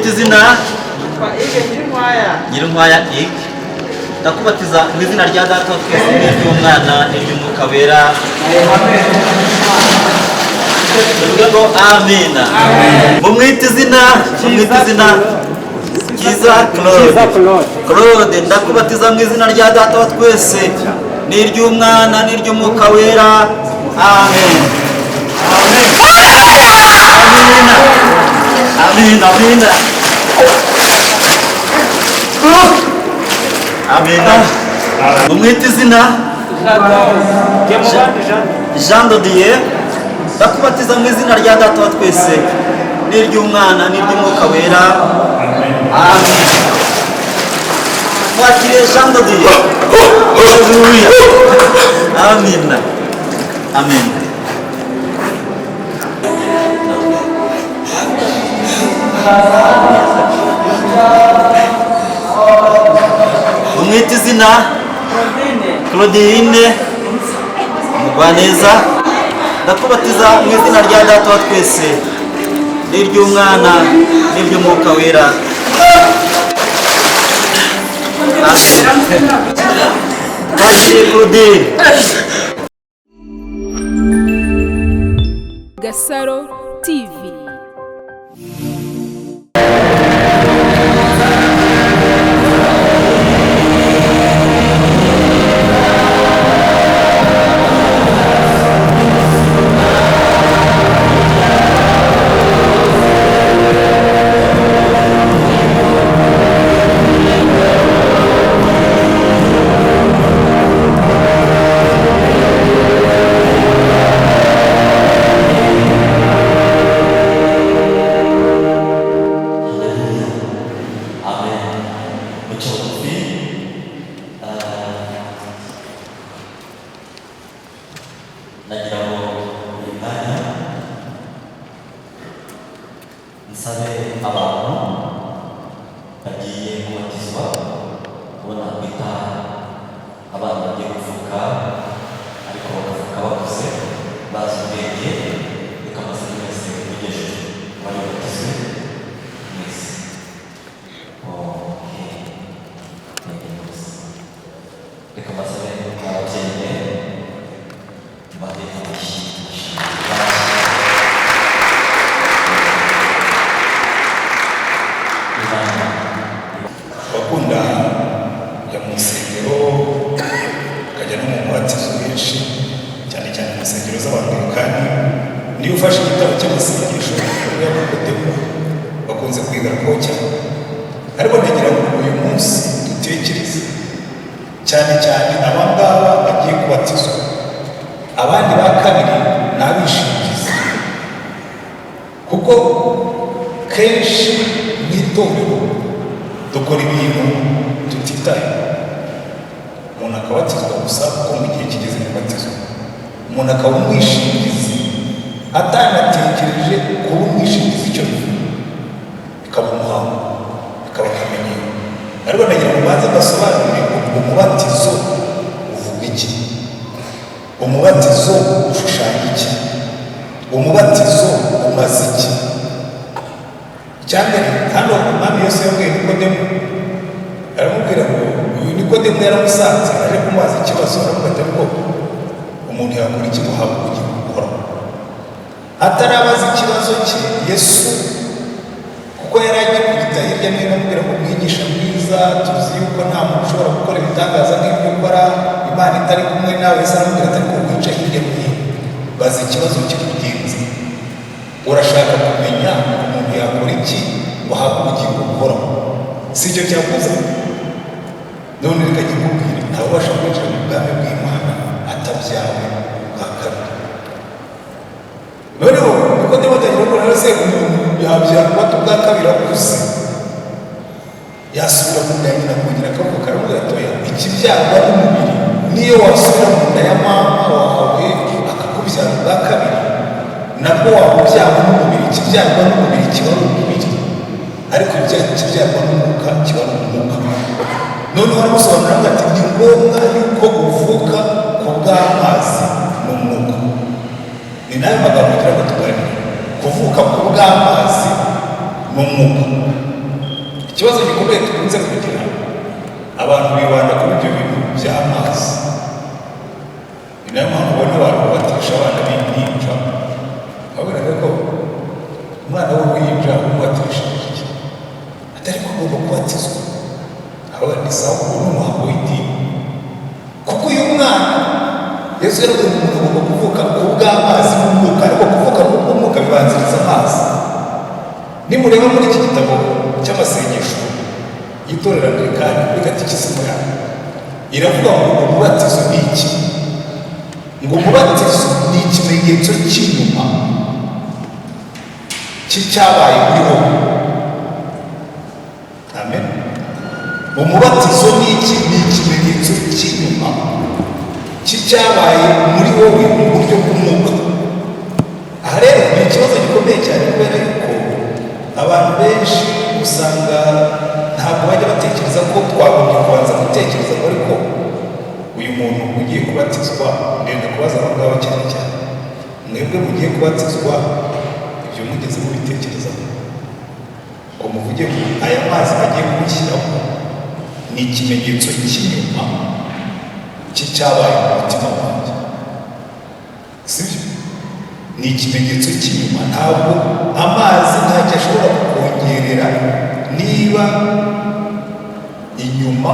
Mumwite izina Nyirinkwaya Ig. Ndakubatiza mu izina rya Data wa twese n'iry'Umwana n'iry'Umwuka Wera. Tuvuge ngo amina. Mumwite izina, mumwite izina Kiza Claude. Claude, ndakubatiza mu izina rya Data wa twese n'iry'Umwana n'iry'Umwuka Wera. Amen. Amina. Amina, amina. Amina. Mumwite izina Jean de Dieu. Ndakubatiza mu izina rya Data wa twese n'iry'Umwana n'iry'Umwuka Wera. Amen. Twakiriye Jean de Dieu. Haleluya. Amina. Amen. Umwite izina Claudine Mugwaneza. Ndakubatiza mu izina rya Data wa twese n'iry'Umwana n'iry'Umwuka Wera. Amen. Twakiriye Claudine. Gasaro TV. Amen. Muca bugufi. Nagira ngo uyu mwanya nsabe abantu bagiye kubatizwa, ubona kwita abana bagiye kuvuka ariko bakavuka bakuze bazi ubwenge, reka maze mwese mugejeje bari batizwe mwese. Okay. Thank you. Reka mbasabe ababyeyi bahe amashyi amashyi. Imana. Abakunda kujya mu nsengero, bakajya no mu mubatizo benshi, cyane cyane mu nsengero z'Abangilikani, niyo ufashe igitabo cy'amasengesho y'abakodemu bakunze kwigarukaho cyane. Ariko ndagira ngo uyu munsi dutekereze cyane cyane aba ngaba bagiye kubatizwa. Abandi ba kabiri ni abishingizi, kuko kenshi mu itorero dukora ibintu tutitaye. Umuntu akabatizwa gusa kuko mu gihe kigeze kubatizwa, umuntu akaba umwishingizi atanatekereje kuba umwishingizi icyo bivuga, bikaba umuhango, bikaba akamenyero. Ariko ndagira ngo mbanze mbasobanurire ngo umubatizo uvuga iki, umubatizo ushushanya iki, umubatizo umaze iki. Icyambere, hano Umwami Yesu yabwiye Nikodemu, aramubwira ngo uyu Nikodemu yaramusanze aje kumubaza ikibazo, aramubwira ati: "Ariko umuntu yakora iki ngo ahabwe ubugingo buhoraho?" Atarabaza ikibazo cye, Yesu kuko yari agiye kubita hirya no hino amubwira ngo: "Mwigisha mwiza, tuzi yuko nta muntu ushobora gukora ibitangaza nk'ibyo ukora Imana itari kumwe nawe." Yesu aramubwira ati: "Ariko wica hirya no hino, baza ikibazo kikugenza. Urashaka kumenya umuntu yakora iki ngo ahabwe ubugingo buhoraho, si icyo cyakuzanye? None reka nkikubwire: ntawubasha kwinjira mu bwami bw'Imana atabyawe bwa kabiri." Noneho Nikodemu atangira kubona: "Se umuntu yabyarwa ubwa kabiri akuze, yasubira mu nda ya nyina akongera akavuka?" Aramubwira ati: "Oya, ikibyarwa n'umubiri, niyo wasubira mu nda ya mama wawe akakubyara ubwa kabiri, nabwo waba ubyarwa n'umubiri. Ikibyarwa n'umubiri kiba ari umubiri, ariko ikibyarwa n'umwuka kiba ari umwuka." Noneho aramusobanurira ati: "Ni ngombwa yuko uvuka ku bw'amazi n'umwuka." Ni nayo magambo ngira ngo tuganire: kuvuka ku bw'amazi n'umwuka. Ikibazo gikomeye dukunze kugira, abantu bibanda kuri ibyo bintu by'amazi. Ni nayo mpamvu ubona abantu babatisha abana b'impinja, babona ko umwana w'uruhinja umubatishije iki atari ko agomba kubatizwa, aba ni sawa, uwo ni umuhango w'idini. Kuko uyu mwana, Yesu yaravuze ngo umuntu agomba kuvuka ku bw'amazi n'umwuka, ariko kuvuka ku bw'umwuka bibanziriza amazi. Nimureba muri iki gitabo cy'amasengesho y'itorero Anglikani, muri gatikisimu yayo iravuga ngo umubatizo ni iki? Ngo umubatizo ni ikimenyetso cy'inyuma cy'icyabaye muri wowe. Amen. Umubatizo ni iki? Ni ikimenyetso cy'inyuma cy'icyabaye muri wowe mu buryo bw'umwuka. Aha rero ni ikibazo gikomeye cyane, kubera yuko abantu benshi usanga ntabwo bajya batekereza ko twagombye kubanza gutekereza ngo ariko uyu muntu ugiye kubatizwa, ndenda kubaza abo ngabo cyane cyane, mwebwe mugiye kubatizwa, ibyo mugeze mubitekerezaho ngo muvuge ngo aya mazi bagiye kumushyiraho ni ikimenyetso cy'inyuma cy'icyabaye mu mutima wanjye? Sibyo? Ni ikimenyetso cy'inyuma. Ntabwo amazi ntacyo ashobora kukongerera niba inyuma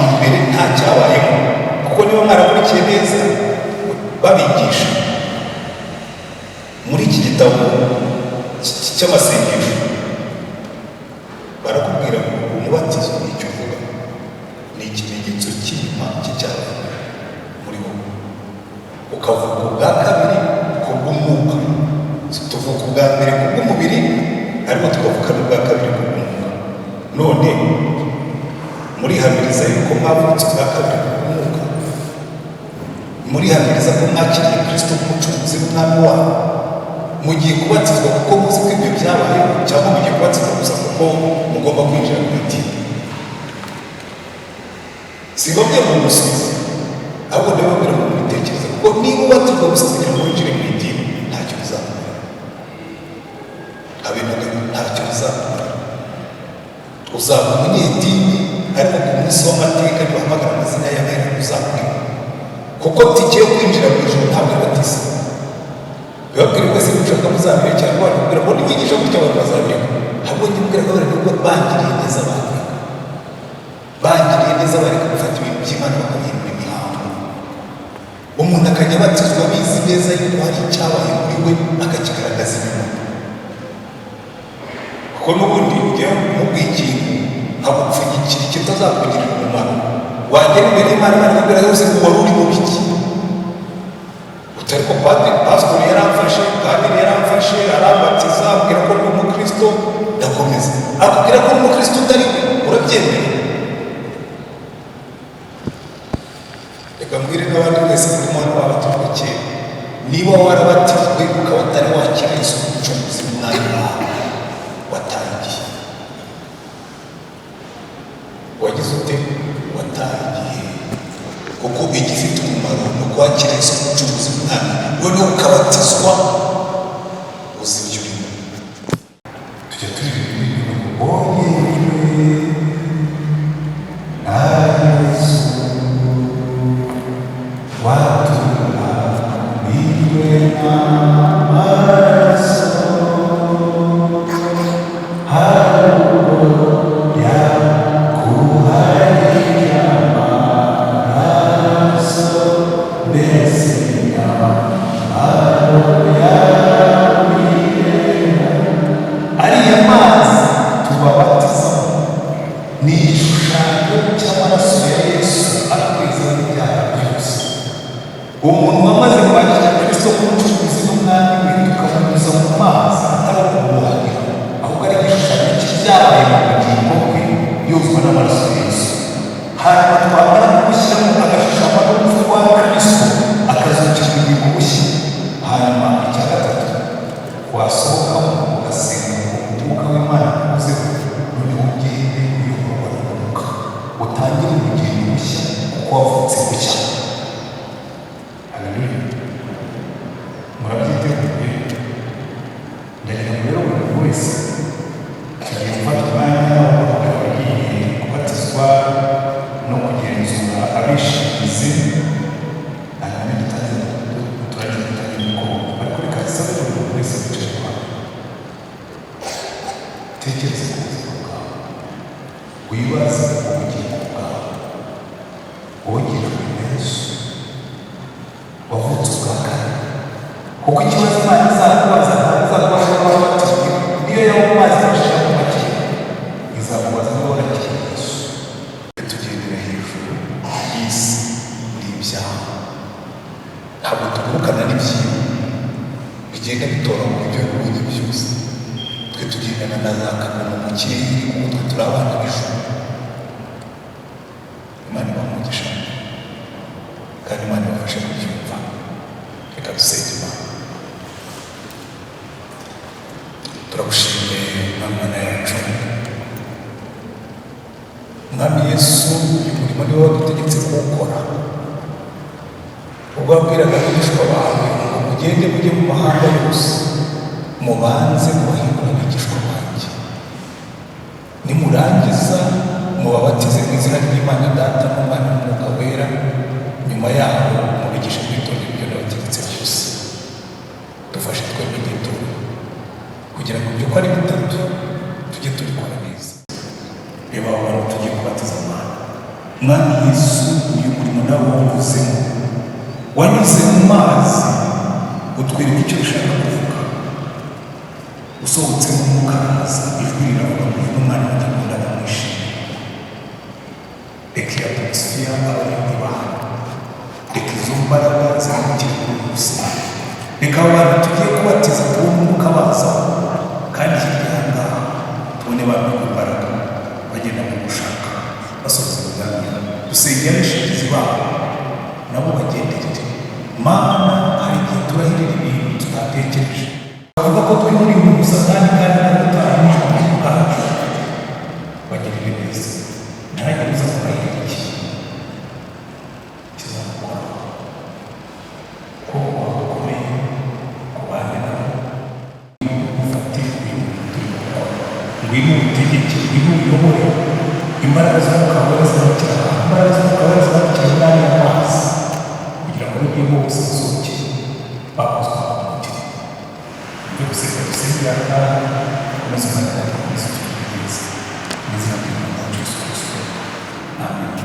imbere nta cyabayemo. Kuko niba mwarakurikiye neza babigisha muri iki gitabo cy'amasengesho, barakubwira ngo umubatizo ni icyo uvuga, ni ikimenyetso cy'inyuma cy'icyabaye muri wowe, ukavuka ubwa kabiri ku bw'umwuka. Tuvuka ubwa mbere ku bw'umubiri, ariko tukavuka n'ubwa kabiri ku bw'umwuka. None murihamiriza yuko mwavutse ubwa kabiri ku bw'umwuka? Murihamiriza ko mwakiriye Kristo nk'umucunguzi n'umwami wabo? Mugiye kubatizwa kuko muzi ko ibyo byabayeho, cyangwa mugiye kubatizwa gusa kuko mugomba kwinjira mu idini? Si ngombwa ngo musubize, ahubwo ndababwira ngo mubitekereze, kuko niba ubatizwa gusa kugira ngo winjire mu idini, ntacyo bizakumarira, habe na gato, ntacyo bizakumarira. Uzaba umunyedini, ariko ku munsi w'amateka nibahamagara amazina y'abera uzakwiba, kuko tike yo kwinjira mu ijuru ntabwo ari batisimu. Bibabwira wese ushaka muzabire, cyangwa bakubwira ngo niwigisha gutya abantu bazabireka. Ahubwo njye mbwira ko bari bangiriye neza, bareka, bangiriye neza bareka gufata ibintu by'Imana bakabihindura imihango. Umuntu akajya abatizwa abizi neza yuko hari icyabaye muri we, akakigaragaza inyuma. Kuko n'ubundi ujya mubwiye ikintu nkagupfunyikira ikitazakugirira umumaro, wagera imbere y'Imana, Imana ikakubwira yose ngo wari uri mu biki? Utari ko padiri, pasitori yaramfashe, padiri yaramfashe, arambatiza, ambwira ko ndi umukristo, ndakomeza. Akubwira ko uri umukristo utari we, urabyemera? Reka mbwire n'abandi mwese muri hano babatijwe kera, niba warabatijwe ukaba utari wakira Yesu nk'umucunguzi n'umwami wawe, wataye igihe. Wagize ute? Wataye igihe. Kuko igifite umumaro ni ukwakira Yesu nk'umucunguzi n'umwami, noneho ukabatizwa uzi ibyo urimo. Tujya turirimba indirimbo ngo wongejwe na Yesu waturambiwe n'amaraso, haruya kuharira amaraso, mbese haruya. Ariya mazi tubabatizamo ni igishushanyo cy'amaraso ya Yesu atwizaho ibyaha byose. Umuntu wamaze kwakira Kristo nk'umucunguzi n'umwami we, tukamunyuza mu mazi, atari ukumuhagira, ahubwo ari igishushanyo cy'ibyabaye mu bugingo bwe yozwa n'amaraso ya Yesu. Hanyuma twamara kumushyiramo, agashushanywa n'urupfu rwa Kristo, akazukira ubugingo bushya. Hanyuma icya gatatu, wasohokamo ugasenga ngo umwuka w'Imana akuzeho, noneho ugende uyoborwa n'umwuka, utangire ubugingo bushya kuko wavutse bushya. Haleluya! Murabyiteguye? Ndagira ngo rero buri muntu wese, tugiye gufata umwanya. ubuzima bwawe, wibaze ubugingo bwawe. Wogejwe na Yesu, wavutse ubwa kane. Kuko ikibazo Imana izakubaza ntabwo izakubaza niba wabatijwe, niyo yaba mu mazi menshi cyangwa make, izakubaza niba warakiriye Yesu. Tugendera hejuru y'isi n'ibyaha, ntabwo tugurukana n'ibyibo bigenda bitoragura ibyo bibonye byose. Twe tugendana na za kagoma mu kirere, kuko twe turi abana b'ijuru. Imana ibahe umugisha kandi Imana ibafashe kubyumva. Reka dusenge Imana. Turagushimiye Mana yacu, Mwami Yesu, uyu murimo niwe wadutegetse kuwukora. Ubwo wabwiraga abigishwa bawe ngo mugende mujye mu mahanga yose, mubanze mubahindure abigishwa banjye, nimurangiza mubabatize mu izina ry'Imana Data n'Umwana n'Umwuka Wera, nyuma yaho mubigishe kwitondera ibyo nabategetse byose. Dufashe twebwe nk'itorero kugira ngo ibyo uko ari bitatu tujye tubikora neza. Reba abo bantu tugiye kubatiza Mana. Mwami Yesu, uyu murimo nawe wawunyuzemo, wanyuze mu mazi utwereka icyo ushaka kuvuga. Usohotse mu mwuka araza, ijwi riravuga ngo uyu ni umwana wanjye nkunda ndamwishimiye. Reka iyo atmosphere abe ariyo iba hano, reka izo mbaraga zimanukire kuri uyu rusengero, reka abo bantu tugiye kubatiza tubone umwuka bazaho, kandi hirya aha ngaha tubone bamwe ku mbaraga bagenda mu gushaka basohoza imigambi yabo. Dusengera abishingizi babo nabo bagenderere. Mana, hari igihe turahirira ibintu tutatekereje, bavuga ko twimuriye umuntu Satani kandi natwe twarahimijwe mu bwacu. Bagirire neza, ntihagire uza kurahirira ikintu kizamukoraho. Ukuboko kwawe gukomeye kubane nabo, ufate uyu murimo turi gukora, ngwino uwutegeke, ngwino uyobore. Imbaraga z'Umwuka Wera zimanukira abantu, imbaraga z'Umwuka Wera zimanukira muri ariya mazi, kugira ngo n'ugiye bose basohoke bakozwe ku mutima. Ibyo gusenga dusengera ngaha, komeza umwana wawe, komeza utugirire neza. Mu izina ry'Imana wacu Yesu Kristo, amen.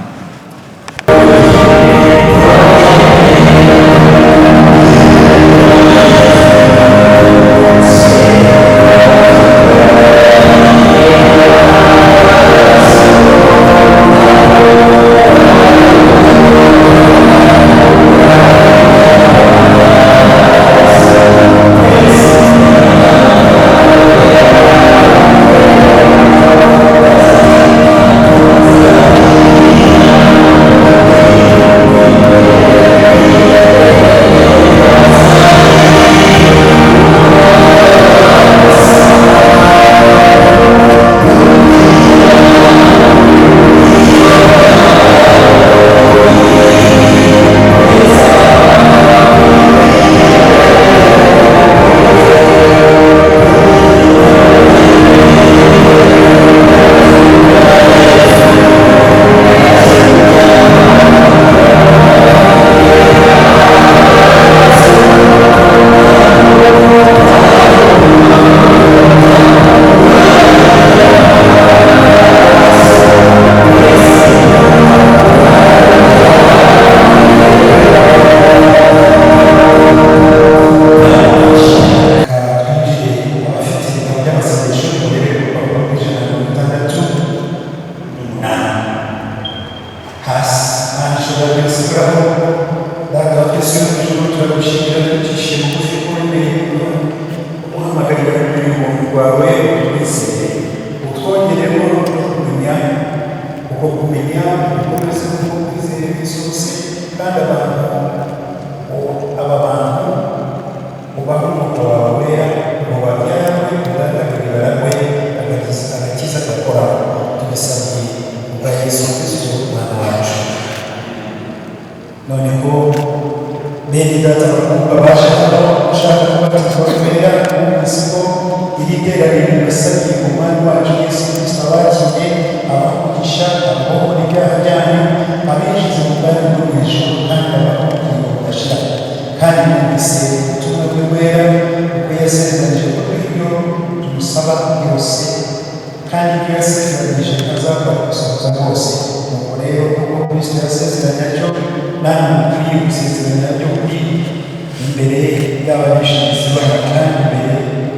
Twinjiye abafite ibitabo by'amasengesho, murebe urupapuro rw'ijana na mirongo itandatu n'umunani hasi. Mana ishobora byose, uraho Data wa twese uri mu ijuru, turagushimira twicishije bugufi ko wemeye umuhamagarira kumenya ubuntu bwawe wizeye, utwongeremo no kumenya uko kumenya, ukomeze kuko kwizera iminsi yose, kandi abantu aba bantu ubahe Umwuka wawe Wera ngo babyarwe ubwa kabiri, baragwe agakiza gakoraho. Tubisabye ubwa Yesu Kristo Umwana wacu. Noneho bene data bakundwa baje hano ushaka kubatizwa kwera, bumvise ko iri teraniro ribasabye Umwami wacu Yesu Kristo abakiriye, abaha umugisha, ababohora ibyaha byanyu, abinjiza mu bwami bwo mu ijuru kandi abaha ubugingo budashira. Kandi bumvise ubutumwa bwe bwera, uko yasezeranije ko ibyo tumusaba byose kandi ibyo yasezeranyije ntazabura gusohoza rwose. Nuko rero kuko Kristo yasezeranye atyo, namwe mukwiriye gusezerana by'ukuri imbere y'ababishingizi banyu kandi imbere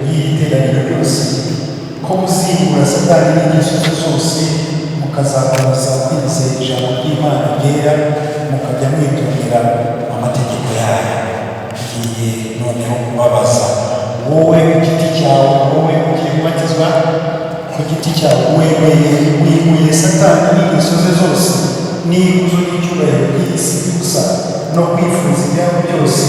y'iri teraniro ryose, ko muzingura Satani n'ingeso ze zose, mukazakomeza kwizera ijambo ry'Imana ryera, mukajya mwitondera amategeko yayo. Ngiye noneho kubabaza wowe ku giti cyawe, wowe ugiye kubatizwa ku giti cyawe: wemeye, wimuye Satani n'ingeso ze zose n'ikuzo n'icyubahiro by'isi gusa no kwifuza ibyabo byose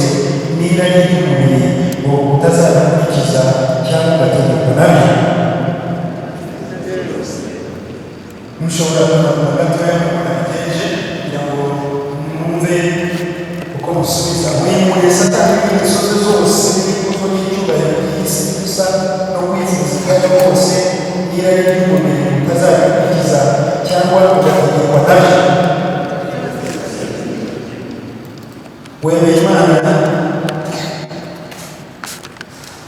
n'irari ry'umubiri, ngo utazabikurikiza cyangwa ugategekwa nabyo? Mushobora kumanura gatoya nk'uko nabigenje kugira ngo mwumve uko musubiza. Wimuye Satani n'ingeso ze zose n'ikuzo n'icyubahiro by'isi gusa no kwifuza ibyabo bose n'irari ry'umubiri, utazabikurikiza cyangwa ugategekwa nabyo? Wemeye Imana,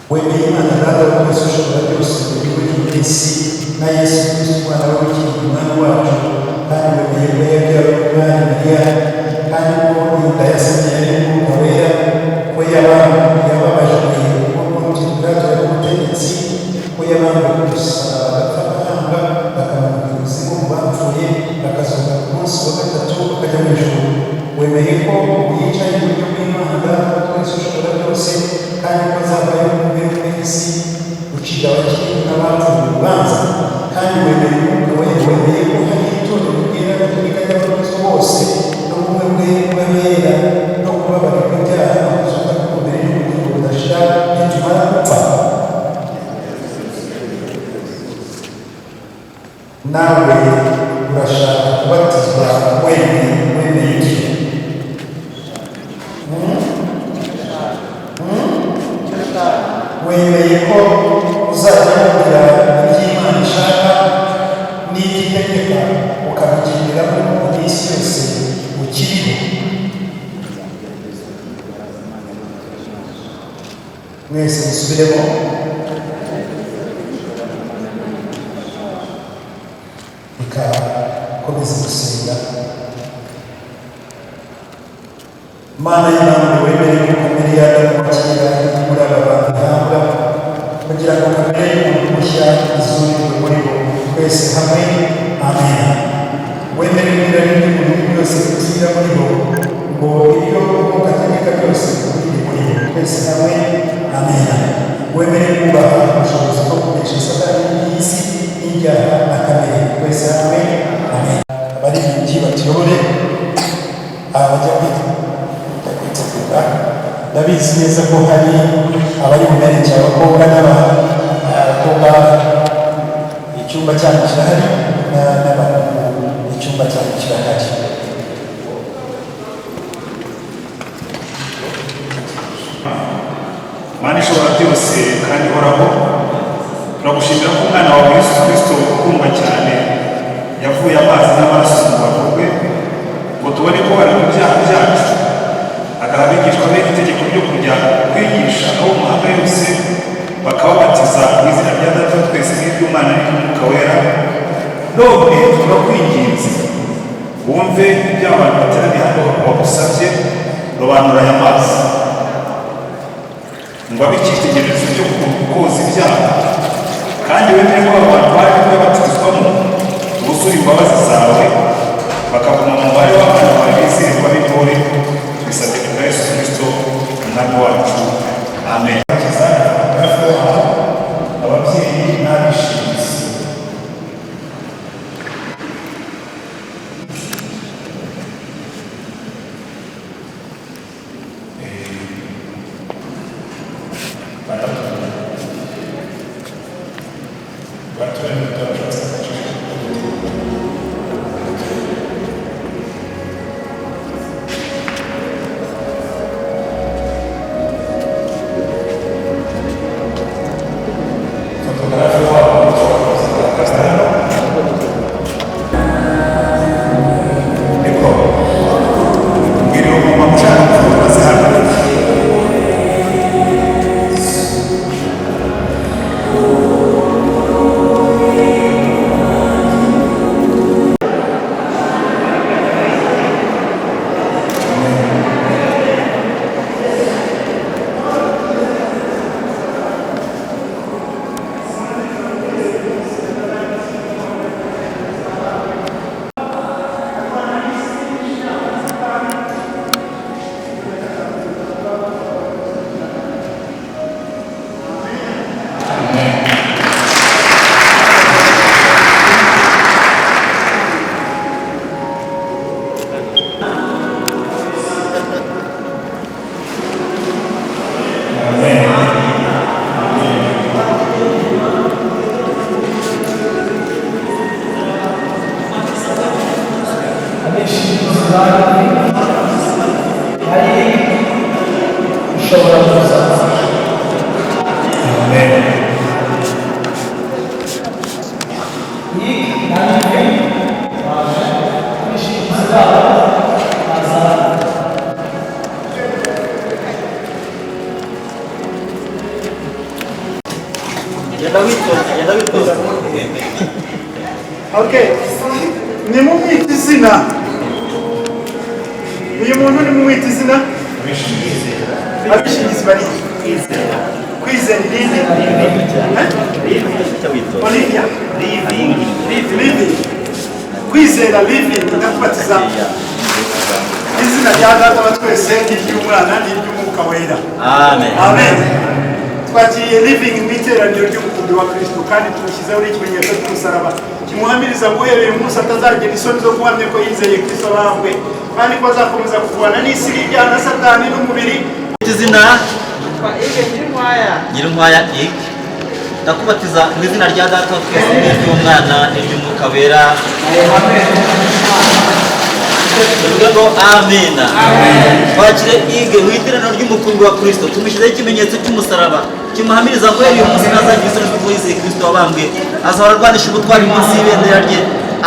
wemeye Imana Data wa twese ushobora byose mu gihugu cy'isi, na Yesu Kristo Umwana we w'ikinege, Umwami wacu, kandi wemeye ko yabyawe n'Umwami Mariya, kandi ko inda yasamye yari Umwuka Wera, ko yababajwe ubwo Pontiyo Pilato yari umutegetsi, ko yabambwe ku musaraba, agapfa, agahambwa, akamanuka ikuzimu mu bapfuye, akazuka ku munsi wa gatatu akajya mu ijuru, wemeye ko ubu yicaye iburyo bw'Imana Data wa twese ushobora byose, kandi ko azavayo ku mperuka y'isi gucira abakiriho n'abapfuye urubanza, kandi wemeye Umwuka Wera, wemeye ko hari itorero ryera gatolika ry'abakristo bose, n'ubumwe bw'abera, no kubabarirwa ibyaha, no kuzuka k'umubiri, n'ubugingo budashira nitumara gupfa? Nawe urashaka kubatizwa, wemeye, wemeye iki? Wemeye ko uzajya wumvira iby'Imana ishaka n'ibyo itegeka, ukabigenderamo mu minsi yose ukiriho? Mwese musubiremo. Reka komeza gusenga. Mana y'Imana, wemere ko kamere y'Adamu wa kera iri muri aba bantu ihabwa, kugira ngo kamere y'umuntu mushya izurirwe muri bo. Twese hamwe, amen. Wemere ko irari ry'umubiri byose bipfira muri bo, ngo ibyo Umwuka ategeka byose bikwiriye muri bo. Twese hamwe, amen. Wemere kubaha ubushobozi bwo kunesha Satani n'isi n'ibyaha na kamere. Twese hamwe, amen. Abaririmbyi batuyobore, aba bajya kwitegura. Ndabizi neza ko hari abari bumerekeye abakobwa n'abakobwa, icyumba cyanyu kirahari, n'abahungu icyumba cyanyu kirahari. Mana ishobora byose kandi ihoraho, turagushimira ko Umwana wawe Yesu Kristo ukundwa cyane yavuye amazi n'amaraso mu rubavu rwe ngo tubone ko bari mu byaha byacu, agaha abigishwa be itegeko ryo kujya kwigisha abo mu mahanga yose, bakababatiza mu izina rya Data wa twese n'iry'Umwana n'iry'Umwuka Wera. None turakwinginze, wumve ibyo abantu bateraniye hano bagusabye. Robanura aya mazi ngo abe icyitegererezo cyo koza ibyaha, kandi wemere ko abantu baje kuyabatirizwamo buzure imbabazi zawe, bakaguma mu mubare w'abana bawe bizerwa b'intore. Tubisabye kubwa Yesu Kristo Umwami wacu, amen. Hafi wabo, ababyeyi n'abishingizi. Batatu. Batatu. ba Living hari ushobora kuza. Amen. Nick na Living baje, abishingizi babo baza. Genda witonze, genda witonze. Okay. Nimumwite izina. Uyu muntu nimumwite izina. Abishingizi bari kwizera irindi. Eh? Olivia. Living. Kwizera living ndakubatiza izina rya data wa twese n'iry'umwana n'iry'umwuka wera. Amen. Amen. Twakiriye Living mu iteraniro ry'umukumbi wa Kristo kandi tumushyizeho n'ikimenyetso cy'umusaraba kimuhamiriza guhereye umunsi atazagira isoni zo guhamya ko yizeye Kristo abambwe kandi ko azakomeza kurwana n'isi y'ibyaha na Satani n'umubiri. Izina Nyirinkwaya Ig, ndakubatiza mu izina rya data wa twese n'iry'umwana n'iry'umwuka wera. Tuvuge ngo amena. Twakire Ige mu iteraniro ry'umukumbi wa Kristo, tumushyizeho ikimenyetso cy'umusaraba kimuhamiriza guhera uyu munsi ntazagira isoni z'uko yizeye Kristo wabambwe, azahora arwanisha ubutwari munsi y'ibendera rye,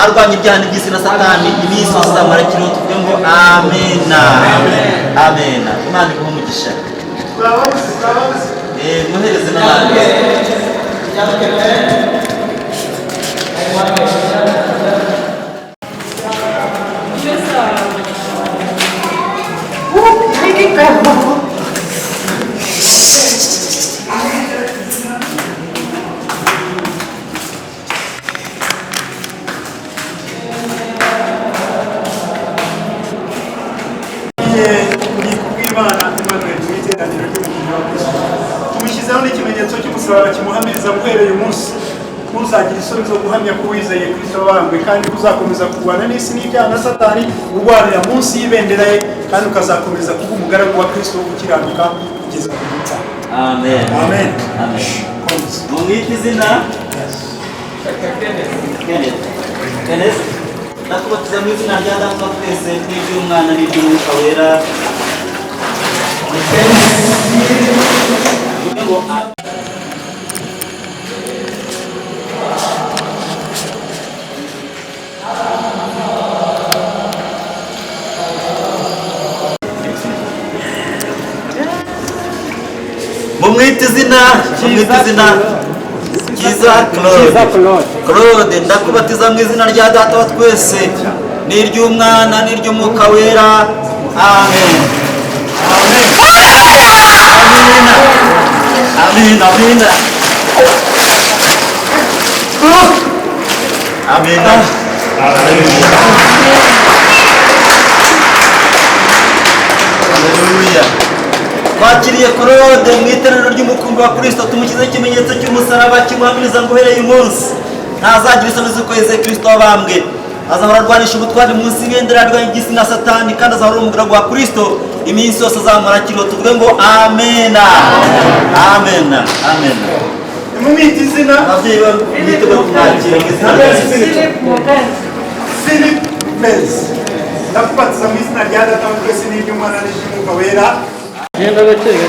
arwanya ibyaha n'iby'isi na Satani iminsi yose azamara akiriho. Tuvuge ngo amena. Amena. Imana iguhe umugisha. Twababuze, twababuze. Mwohereze n'abandi. Ni kubw'Imana Emmanuel mu iteraniro ry'umukumbi wa Kristo tumushyizeho n'ikimenyetso cy'umusaraba kimuhamiriza guhereye umunsi ntuzagira isoni zo guhamya ko wizeye Kristo wabambwe kandi ko uzakomeza kurwana n'isi n'ibyaha na Satani urwanira munsi y'ibendera ye kandi ukazakomeza kuba umugaragu wa Kristo wo gukiranuka kugeza ku gupfa. Amen. Amen. Amen. Komeza. Mumwite izina Kenneth. Kenneth, ndakubatiza mu izina rya data wa twese n'iry'umwana n'iry'umwuka wera. Tuvuge ngo amen. Mumwite izina, mumwite izina Kiza Claude. Claude, ndakubatiza mu izina rya data wa twese n'iry'umwana n'iry'umwuka wera. Amen. Amen. Amen. Amen. Amen. Amen. Haleluya. Twakiriye Claude mu iteraniro ry'umukumbi wa Kristo, tumushyizeho ikimenyetso cy'umusaraba kimuhamiriza ngo uhereye umunsi ntazagira isoni z'uko yizeye Kristo wabambwe, azahora arwanisha ubutwari munsi y'ibendera ry'isi na Satani kandi azahora ari umugaragu wa Kristo iminsi yose azamara akiriho. Tuvuge ngo amena. Amena. Amena. Nimumwite izina Ababyeyi be mwiteguye kumwakira mu izina rya Yesu. Philip Mez. Ndakubatiza mu izina rya data wa twese n'iry'umwana n'iry'umwuka wera. Genda gake gake.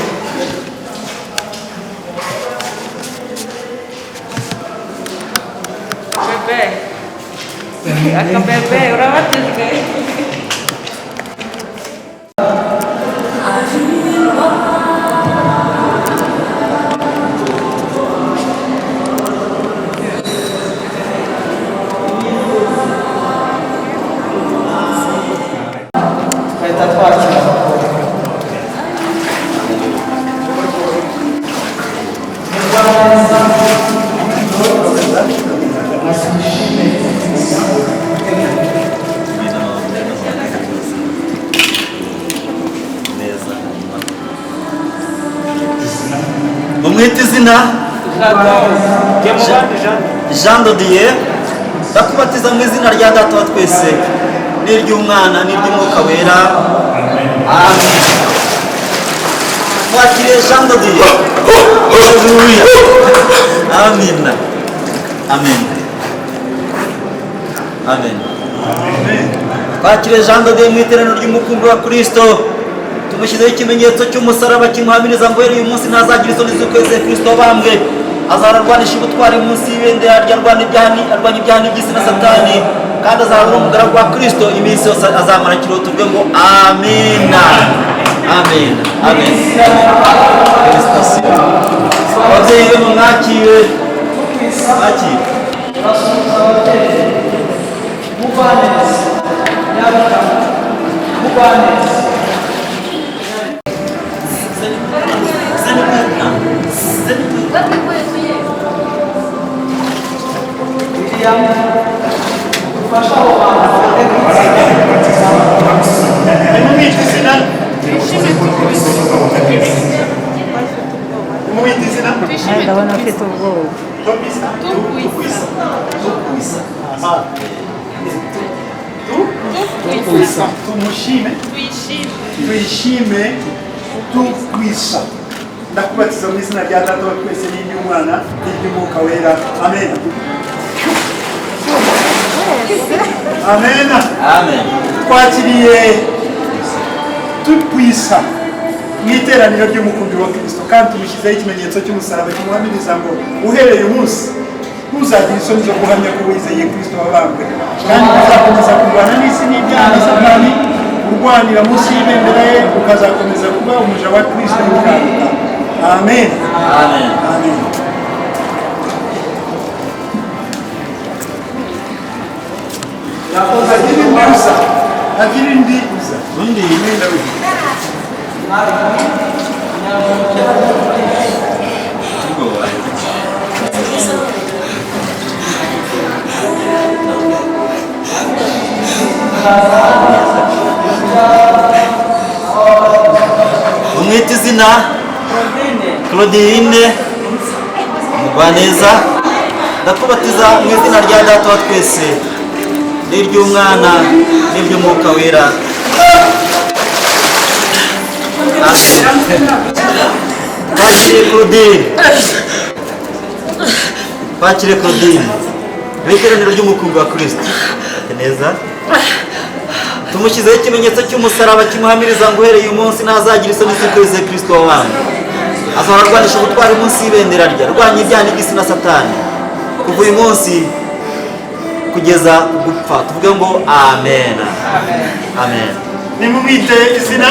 Bebe. Akabebe urabatijwe. Twahita twakira abakobwa. Mugwaneza Nasishime. Mumwite izina Jean Dodier, ndakubatiza mu izina rya data wa twese n'iry'umwana n'iry'umwuka wera. Amen. Twakiriye Jean Dodier. Haleluya. Amen. Amen. Amen. Twakire Jean de Dieu mu iteraniro ry'umukumbi wa Kristo, tumushyizeho ikimenyetso cy'umusaraba kimuhamiriza ngo uhereye uyu munsi ntazagira isoni z'uko yizeye Kristo wabambwe. Azahora arwanisha ubutwari munsi y'ibendera rye, arwanya ibyaha n'iby'isi na Satani, kandi azahora ari umugaragu wa Kristo iminsi yose azamara akiriho. Tuvuge ngo amina, amina, amen. Ababyeyi be mumwakire, mwakire. Nimumwite izina. Nimumwite izina. Ndabona afite ubwoba. Tobisa. Tukwisa. Tukwisa. Aha. Tukwisa. Tumushime. Tuyishime. Tukwisa. Ndakubatiza mu izina rya Data wa twese n'iry'Umwana n'iry'Umwuka Wera. Amen. Amen. Amen. Twakiriye Tukwisa mu iteraniro ry'umukumbi wa Kristo, kandi tumushyizeho ikimenyetso cy'umusaraba kimuhamiriza ngo uhereye umunsi ntuzagira isoni zo guhamya ko wizeye Kristo wabambwe, kandi uzakomeza kurwana n'isi n'ibyaha na Satani, urwanira munsi y'ibendera ye, ukazakomeza kuba umuja wa Kristo ukiranuka. Amen. Amen. Amen. Agira indi uza. Agira indi uza. Undi. Umwite izina Claudine Mugwaneza. Ndakubatiza mu izina rya Data wa twese n'iry'Umwana n'iry'Umwuka Wera. Twakire Claudine, twakire Claudine mu iteraniro ry'umukumbi wa Kristo. Neza, tumushyizeho ikimenyetso cy'umusaraba kimuhamiriza ngo uhereye uyu munsi ntazagira isoni z'uko yizeye Kristo wabambwe. Azahora arwanisha ubutwari munsi y'ibendera rye, arwanya ibyaha n'iby'isi na Satani, kuva uyu munsi kugeza ku gupfa. Tuvuge ngo amen. Amen. Nimumwite izina.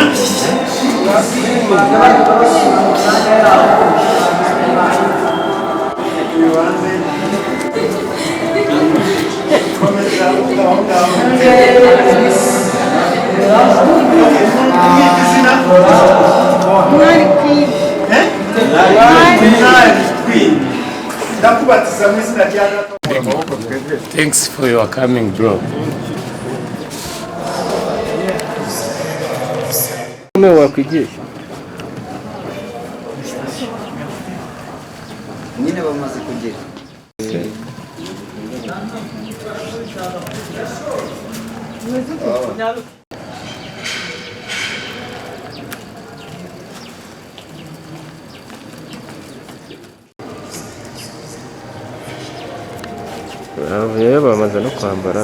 Komeza aho ngaho. Nimumwite izina. Mwari Queen. Eh? Mwari Queen. Ndakubatiza mu izina rya Data. Thanks for your coming, bro. Wakwigisha nyine bamaze kugera. Bavuyeyo bamaze no kwambara.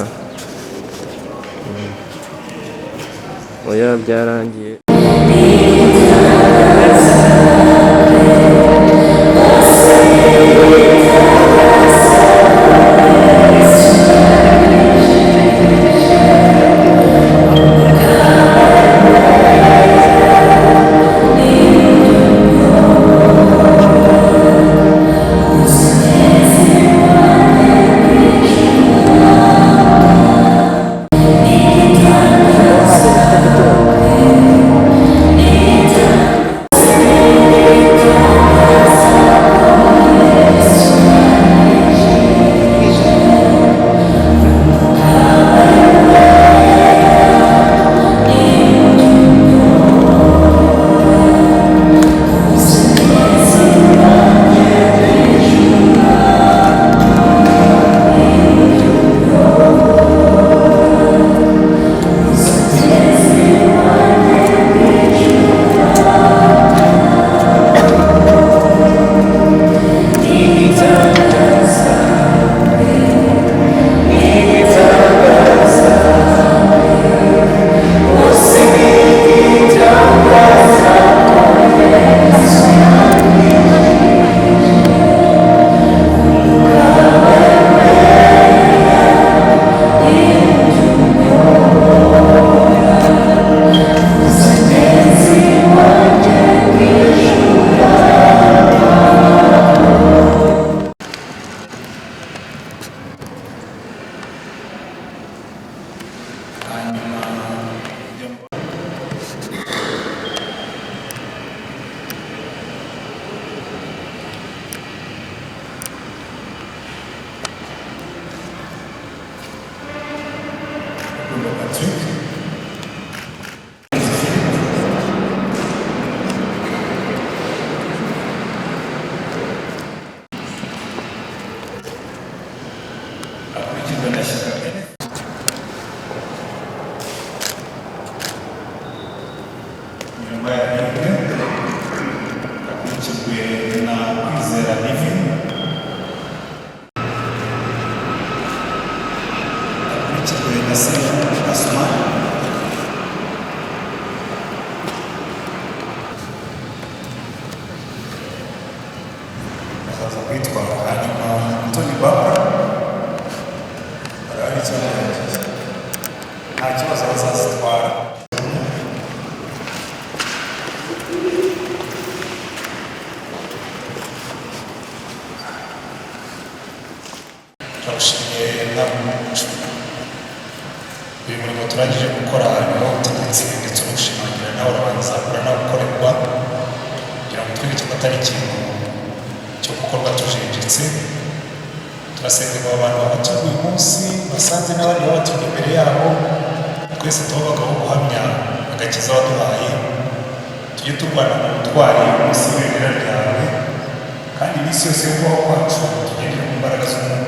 Oya byarangiye. Hanyuma Rukundo Patrick. Akurikirwa na Shyaka Kenneth. Nyuma ya Yves, akurikirwe na Kwizera Living. Akurikirwe na Sefu Asumani. Azaza kwitwara. Hanyuma Tony Barbara arahari cyangwa yagiye? Nta kibazo, bazazitwara. Turagushimiye Mwami wacu, uyu murimo turangije gukora niwo utegetse ndetse unawushimangira, nawe urabanza uranawukorerwa kugira ngo twereke ko atari ikintu cyo gukorwa tujenjetse. Turasenga ngo abantu babaturwa uyu munsi basanze n'abandi babaturwa imbere yabo, twese tuba abagabo guhamya agakiza waduhaye. Tujye turwana mu butwari munsi y'ibendera ryawe, kandi iminsi yose yo kubaho kwacu tugendere mu mbaraga z'umwuka.